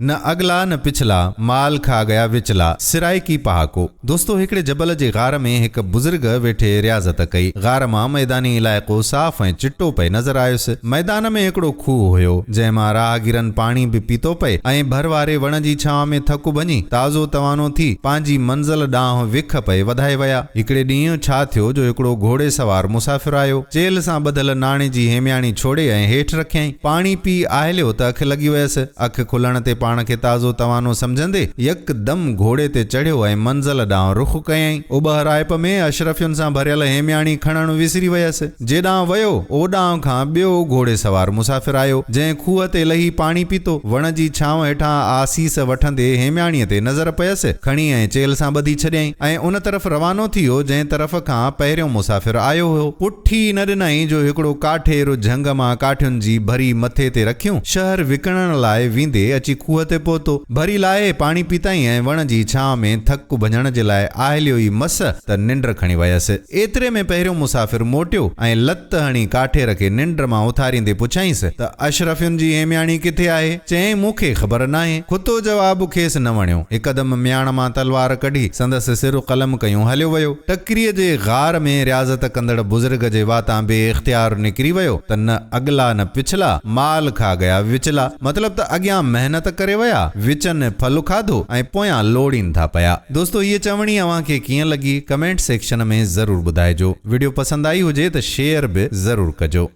نه اڳلا نه پڇلا، مال کا گيا وچلا، سرائيڪي پهاڪو. دوستو هڪڙي جبل جي غار ۾ هڪ بزرگ ويٺي رياضت ڪئي. غار مان ميداني علائقو صاف ۽ چٽو پئي نظر آيس. ميدان ۾ هڪڙو کوهه هيو، جنهن مان راهگيرن پاڻي به پيتو پئي ۽ ڀر واري وڻ جي ڇانو ۾ ٿڪ ڀڃي، تازو توانو ٿي، پنهنجي منزل ڏانهن وک پئي وڌائي ويا. هڪڙي ڏينهن ڇا ٿيو جو هڪڙو گهوڙي سوار مسافر آيو. چيلهه سان ٻڌل ناڻي جي هيمياڻي ڇوڙي ۽ هيٺ رکيائين. پاڻي پي آهليو ته اک لڳي ويس. اک کلڻ تي پاڻ کي تازو توانو سمجهندي يڪدم گهوڙي تي چڙهيو ۽ منزل ڏانهن رخ ڪيائين. اٻهرائپ ۾ اشرفين سان ڀريل هيمياڻي کڻڻ وسري ويس. جيڏانهن ويو، اوڏانهن کان ٻيو گهوڙي سوار مسافر آيو، جنهن کوهه تي لهي پاڻي پيتو. وڻ جي ڇانو هيٺان آسيس وٺندي هيمياڻيء تي نظر پيس. کڻي ۽ چيلهه سان ٻڌي ڇڏيائين ۽ ان طرف روانو ٿي ويو، جنهن طرف کان پهريون مسافر آيو هيو. پٺي نه ڏنائين جو هڪڙو ڪاٺير جهنگ مان ڪاٺين جي ڀري مٿي تي رکيون، شهر وڪڻڻ لاء ويندي اچي کوهه تي پهتو. ڀري لاهي پاڻي پيتائين ۽ وڻ جي ڇانء ۾ ٿڪ ڀڃڻ جي لاء آهليو ئي مس ته ننڊ کڻي ويس. ايتري ۾ پهريون مسافر موٽيو ۽ لت هڻي ڪاٺير کي ننڊ مان اٿاريندي پڇيائينس ته اشرفين جي هيمياڻي ڪٿي آهي؟ چيائين مون کي خبر ناهي. کتو جواب کيس نه وڻيو. هڪدم مياڻ مان تلوار ڪڍي سندس سر قلم ڪيون هليو ويو. ٽڪريء جي غار ۾ رياضت ڪندڙ بزرگ جي واتان بي اختيار نڪري ويو ته نه اڳلا نه پڇلا، مال کا گيا وچلا. مطلب ته اڳيان محنت ڪري ويا، وچن ڦل کاڌو ۽ پويان لوڙين ٿا پيا. دوستو هيء چوڻي اوهان کي ڪيئن لڳي ڪمينٽ سيڪشن ۾ ضرور ٻڌائجو. وڊيو پسند آئي هجي ته شيئر به ضرور ڪجو.